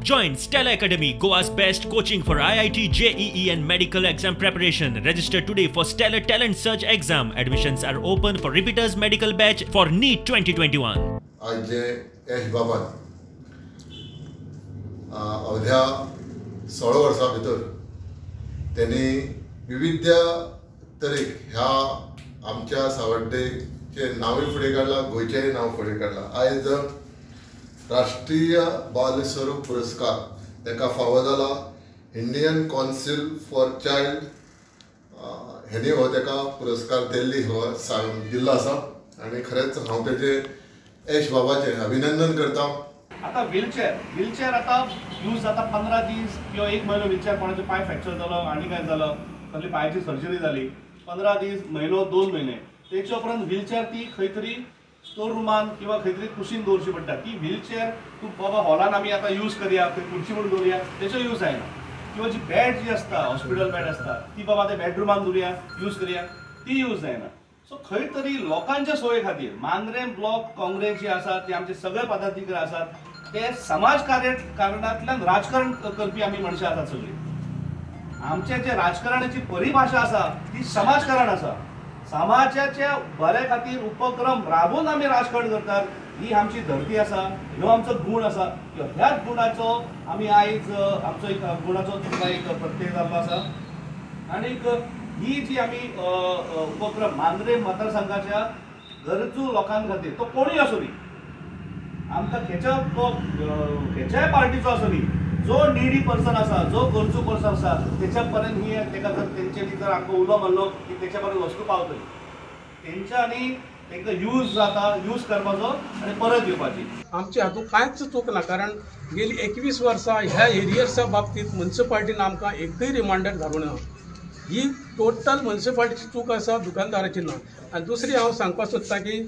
Join Stellar Academy, Goa's best coaching for IIT, JEE and medical exam preparation. Register today for Stellar Talent Search exam. Admissions are open for repeaters medical batch for NEET 2021. आज जे यश बाबान अवध्या 16 वर्सां भितर त्यांनी विविध तरेक ह्या आमच्या सावड्डेचें नांवूय फुडें काडलां, गोंयचेंय नांव फुडें काडलां. आयज राष्ट्रीय बाल स्वरूप पुरस्कार ताका फावो जाला. इंडियन कौन्सिल फॉर चायल्ड हेणी हो ताका पुरस्कार दिल्ली हो दिल्लो आसा आनी खरेंच हांव तेजें यश बाबाचें अभिनंदन करता. आतां व्हीलचेअर आतां यूज जाता 15 दीस किंवा 1 म्हयनो. व्हीलचेअर कोणाचो पांय फ्रॅक्चर जालो आनी काय जालो, कसली पांयाची सर्जरी जाली, 15 दीस म्हयनो 2 म्हयने तेच्या उपरांत व्हीलचेअर ती खंय तरी स्टोर रुमान किंवा खंय तरी कुशीन दवरची पडटा. ती व्हीलचेअर तूं बाबा हॉलान आमी आतां यूज करया, खंय खुर्ची म्हणून दवरुया, तेचो यूज जायना. किंवा जी बेड जी आसता हॉस्पिटल बेड आसता ती बाबा ते बेडरुमान दवरुया यूज करया, ती यूज जायना. सो खंय तरी लोकांच्या सोये खातीर मांद्रेम ब्लॉक काँग्रेस जी आसा ती आमचे सगळे पदाधिकारी आसात ते समाज कारणांतल्यान राजकारण करपी आमी मनशां आसात सगळीं. आमचे जे राजकारणाची परिभाशा आसा ती समाजकारण आसा. समाजाच्या बऱ्या खातीर उपक्रम राबोवन आमी राजकारण करतात. ही आमची धरती आसा, ह्यो आमचो गूण आसा. ह्याच गुणाचो आमी आयज आमचो एक गुणाचो तुमकां एक प्रत्यय जाल्लो आसा. आनीक ही जी आमी उपक्रम मांद्रेम मतदारसंघाच्या गरजू लोकां खातीर, तो कोणूय आसूं दी, आमकां खेच्या तो खेच्याय पार्टीचो आसूं दी, जो निडी पर्सन आसा, जो गरजू पर्सन आसा तेच्या पर्यंत ही तेका जर तेंच्यांनी जर आमकां उलो मारलो की तेच्या पर्यंत वस्तू पावतली तेंच्या आनी तांकां यूज जाता, यूज करपाचो आनी परत दिवपाची. आमच्या हातूंत कांयच चूक ना, कारण गेली 21 वर्सां ह्या एरियर्सा बाबतींत मुन्सिपाल्टीन आमकां एकूय रिमांडर धाडूंक ना. ही टोटल मुन्सिपाल्टीची चूक आसा, दुकानदाराची ना. आनी दुसरी हांव सांगपाक सोदतां की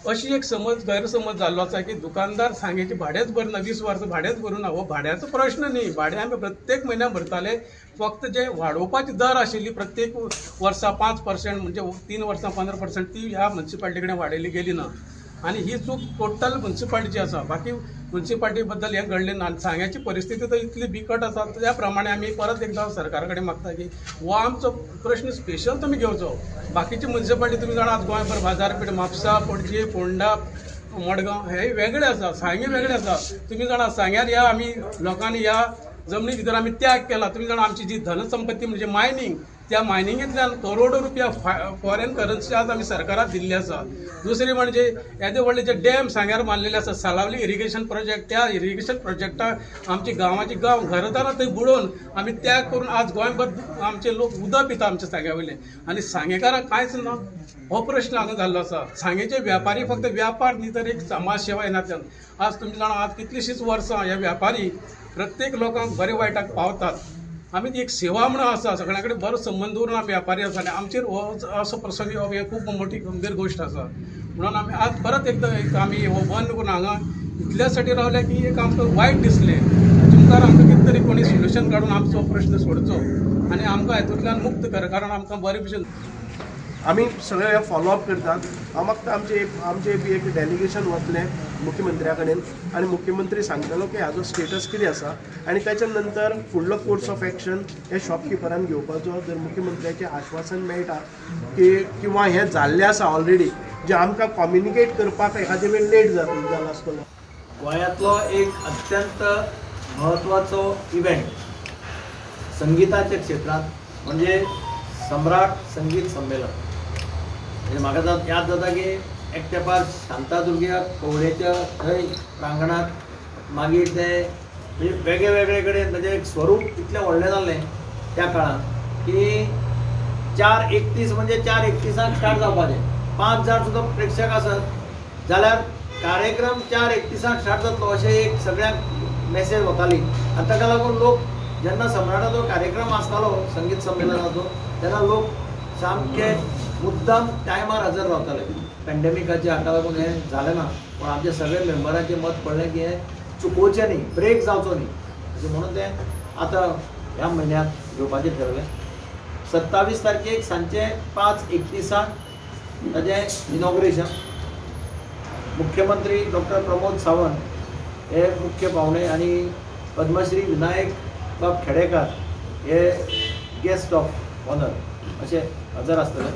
अशी एक समज गैरसमज जाल्लो आसा की दुकानदार सांगेचें भाडेंच भरना, 20 वर्सां भाडेंच भरूना. हो भाड्याचो प्रश्न न्ही, भाडें आमी प्रत्येक म्हयन्याक भरताले. फक्त जे वाडोवपाची दर आशिल्ली प्रत्येक वर्सा 5% म्हणजे 3 वर्सां 15% ती ह्या मुन्सिपाल्टी कडेन वाडयली गेली ना. आनी ही चूक टोटल मुन्सिपाल्टीची आसा. बाकी मुन्सिपाल्टी बद्दल हें घडलें ना. आनी सांग्याची परिस्थिती तर इतली बिकट आसा, त्या प्रमाणे आमी परत एकदां सरकारा कडेन मागता की हो आमचो प्रश्न स्पेशल तुमी घेवचो. बाकीची मुन्सिपाल्टी तुमी जाणा आज गोंयभर बाजारपेठ म्हापसा, पणजी, फोंडा, मडगांव हे वेगळे आसा, सांगें वेगळें आसा. तुमी जाणा सांग्यार ह्या आमी लोकांनी ह्या जमनी भितर आमी त्याग केला. तुमी जाणा आमची जी धनसंपत्ती म्हणजे मायनींग, त्या मायनिंगेंतल्यान करोडो रुपया फॉरेन करन्सी आज आमी सरकाराक दिल्ली आसा. दुसरी म्हणजे येदे व्हडले जे डॅम सांग्यार बांदलेले आसा, सालावली इरिगेशन प्रोजेक्ट, त्या इरिगेशन प्रोजेक्टाक आमची गांवाची गांव घरदारां थंय बुडोवन आमी त्याग करून आज गोंयभर आमचे लोक उदक पिता आमच्या सांग्या वयले. आनी सांगेकारांक कांयच ना हो प्रश्न हांगा जाल्लो आसा. सांगेचे व्यापारी फक्त व्यापार न्ही तर एक समाज सेवा ह्या नात्यान आज तुमी जाणा आज कितलींशींच वर्सां हे व्यापारी प्रत्येक लोकांक बरे वायटाक पावतात. आमी ती एक सेवा म्हणून आसा, सगळ्यां कडेन बरो संबंद दवरून आमी व्यापारी आसा आनी आमचेर हो असो प्रसंग येवप हें खूब मोठी गंभीर गोश्ट आसा. म्हणून आमी आज परत एकदां एक आमी हो बंद करून हांगा इतल्यासाठी रावले की एक आमकां वायट दिसलें. हाचे मुखार आमकां कितें तरी कोणी सोल्युशन काडून आमचो प्रश्न सोडचो आनी आमकां हातूंतल्यान मुक्त कर, कारण आमकां बरे भशेन आमी सगळे हे फॉलोअप करतात. हांव मागता आमचे बी एक डेलिगेशन वतलें मुख्यमंत्र्या कडेन आनी मुख्यमंत्री सांगतलो की हाजो स्टेटस कितें आसा आनी ताच्या नंतर फुडलो कोर्स ऑफ एक्शन हे शॉपकिपरान घेवपाचो. जर मुख्यमंत्र्याचें आश्वासन मेळटा की किंवा हें जाल्लें आसा ऑलरेडी, जें आमकां कम्युनिकेट करपाक एखादे वेळ लेट जाला आसतलो. गोंयांतलो एक अत्यंत म्हत्वाचो इव्हेंट संगिताच्या क्षेत्रांत म्हणजे सम्राट संगीत संमेलन. म्हणजे म्हाका याद जाता की एक तेंपार शांतादुर्ग्या कवळेच्या थंय प्रांगणांत मागीर ते म्हणजे वेगळे वेगळे कडेन ताजें एक स्वरूप इतलें व्हडलें जालें त्या काळांत की 4:31 म्हणजे 4:31 स्टार्ट जावपाचें. 5 जाण सुद्दां प्रेक्षक आसत जाल्यार कार्यक्रम 4:31 स्टार्ट जातलो अशें एक सगळ्यांक मेसेज वताली. आनी ताका लागून लोक जेन्ना सम्राटाचो कार्यक्रम आसतालो संगीत संमेलनाचो तेन्ना लोक सामके मुद्दाम टायमार हजर रावताले. पॅन्डेमिकाच्या हाका लागून हें जालें ना, पूण आमच्या सगळे मेंबरांचें मत पडलें की हें चुकोवचें न्ही, ब्रेक जावचो न्ही अशें म्हणून तें आतां ह्या म्हयन्यांत घेवपाचें ठरलें. 27 तारखेक सांजचे 5:31 ताजें इनॉग्रेशन. मुख्यमंत्री डॉक्टर प्रमोद सावंत हे मुख्य पाहुणे आनी पद्मश्री विनायक बाब खेडेकार हे गेस्ट ऑफ ऑनर अशें हजर आसतले.